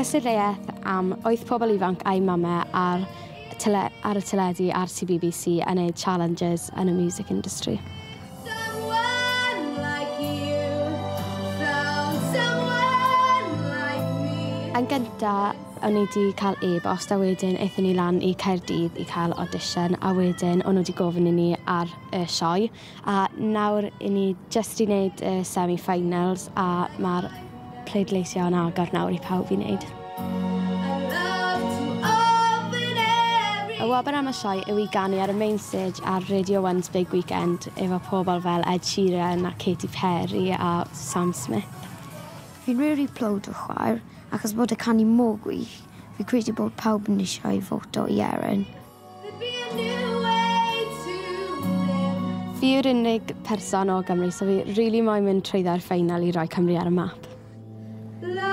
cystadleuaeth am 8 pobl ifanc a'u mamau ar, tele, ar y teledu ar CBBC yn neud challenges yn y music industry. Someone like you found someone like me. Yn gynta, o'n i wedi cael e-bost a wedyn aethon ni lan i Caerdydd i cael audition a wedyn o'n nhw wedi gofyn i ni ar y sioe a nawr i ni jyst i wneud y semi-finals a mae'r pleidleisio yn agor nawr i pawb i wneud. I love to open every Y wobr am y sioe yw i ganu ar y main stage ar Radio 1's Big Weekend efo pobl fel Ed Sheeran a Katy Perry a Sam Smith. Fi'n really proud o chwaer, achos bod y canu mor gwych. Fi credu bod pawb yn eisiau voto i Erin. There'd be a new way to live. Fi yw'r unig person o Gymru, so fi really moyn mynd trwyddo'r final i roi Cymru ar y map. Love.